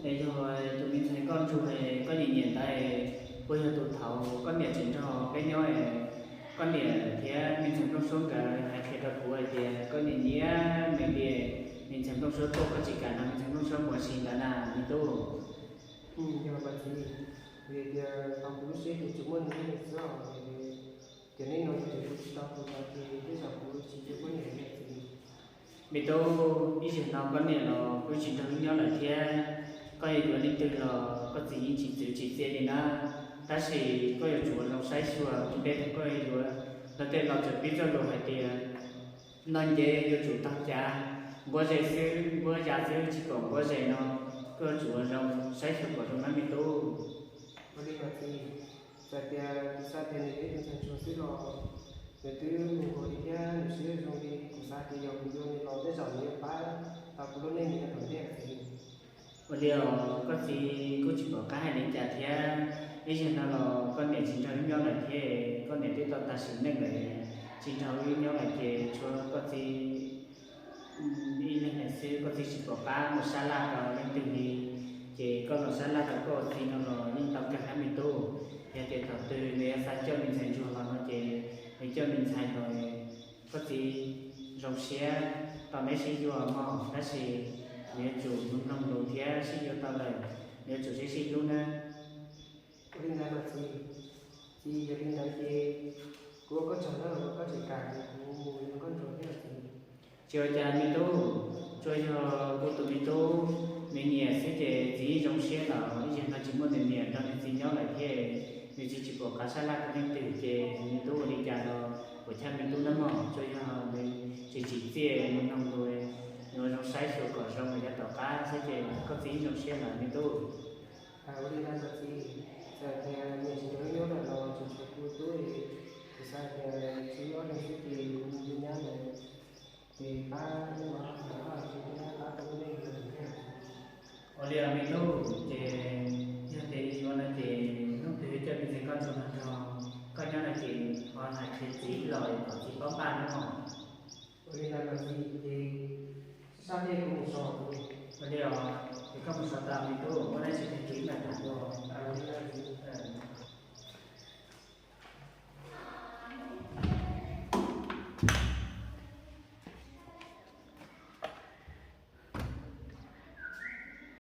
Yog tus me ntxhais koj ntsuag koj nyiam nyiam ntawd, puas yog tus thaud koj niam tseem nrog peb nyob, koj niam thiab me ntxhais Nplooj Suab nkawd hais qhia rau kuv hais tias koj nyiam nyiam nws li, me ntxhais Nplooj Suab tuaj koj tsis kam nrog me ntxhais Nplooj Suab mus ua si ntawd na me tub? Yog mas txiv, vim tias tau kuv lub siab ces tsuas muaj nws ib leeg xwb os. Tiam neej no yog tias kuv tsis tau tus ntawd ces tej zaum kuv tsis yuav koj niam li txiv. Me tub, ib zaug no koj niam los kuj tsis nrog wb nyob lawm thiab, koj yuav yuav leej twg los koj txiv yeej tsis txwv tsis txia li na. Tab sis koj yuav tsum ua zoo saib xyuas ua ntej thaum koj yuav yuav. Luag tej laus txawm pib txoj lus hais tias noj ncev yuav tsum taug cav, nquab ze xwb nquab ya xwb tsis pom nquab ze no, koj yuav tsum ua zoo saib xyuas kom zoo na me tub. Ua li mas txiv, txawm tias kuv xav tias nws yog ib tug ntxhais ntsuag xwb los nws twb mus nkaus li thiab nws siab zoo li, kuv xav tias yog kuv yuav nws los tej zaum nws yuav pab tau kuv lub neej nyob tom ntej txiv. Ua li os, koj txiv kuj tsis pom qab hais li cas thiab. Ib zaug no los koj niam tsis nrog wb nyob lawm thiab, koj niam twb tau tag sim neej lawm, tsis nrog wb nyob lawm ces tshuav koj txiv ib leeg lawm xwb, koj txiv tsis pom qab mus sab laj rau leej twg li. Ces koj los sab laj rau koj txiv no los yeej tau kawg thiab me tub. Yog tias thaum twg nws yuav xav coj me ntxhais ntsuag los no ces nws coj me ntxhais los, koj txiv zoo siab tau neb sib yuav mog, tab sis nws yuav tsum mloog lus thiab sib yuav tau lawm, nws yuav tsum sib sib hlub na. Ua li ntawd los txiv, txiv yog li ntawd ces kuv ua koj tsaug na, koj tseem kam kuv mus yuav nkauj ntsuag thiab los txiv. Tsis ua cas me tub, tsuas yog kuv tus me tub nws nyiam xwb ces txiv yeej zoo siab los, ib zaug no tsis muaj nws niam nrog nws txiv nyob lawm thiab, nws txiv tsis pom qab sab laj rau leej twg ces me tub ua li cas los puas chawj me tub nawb mog, tsuas yog nws tsis tsim txiaj mus noog lus, nws ua zoo saib xyuas kom zoo los yav tom qab xwb ces koj txiv yeej zoo siab lawm me tub. Ua li ntawd los txiv, txawm tias niam tsis nrog wb nyob lawm los tseem tshuav kuv tub, kuv xav tias tsis nyob li xwb ces kuv mus li nyab lawm, ces pab ib mab pab tsis nyab pab tau lub neej lawm thiab. Ua li os me tub, ces yog tias yuav no ces hnub twg coj me ntxhais koj ntsuag no nrog koj nyob no ces ho hais qhia txiv los kom txiv paub npaj nawb mog. Ua li ntawd los txiv, ces sab tej kuv mus so. Ua li os, ces koj mus so tau me tub, muaj dab tsi tag kis mam tham dua.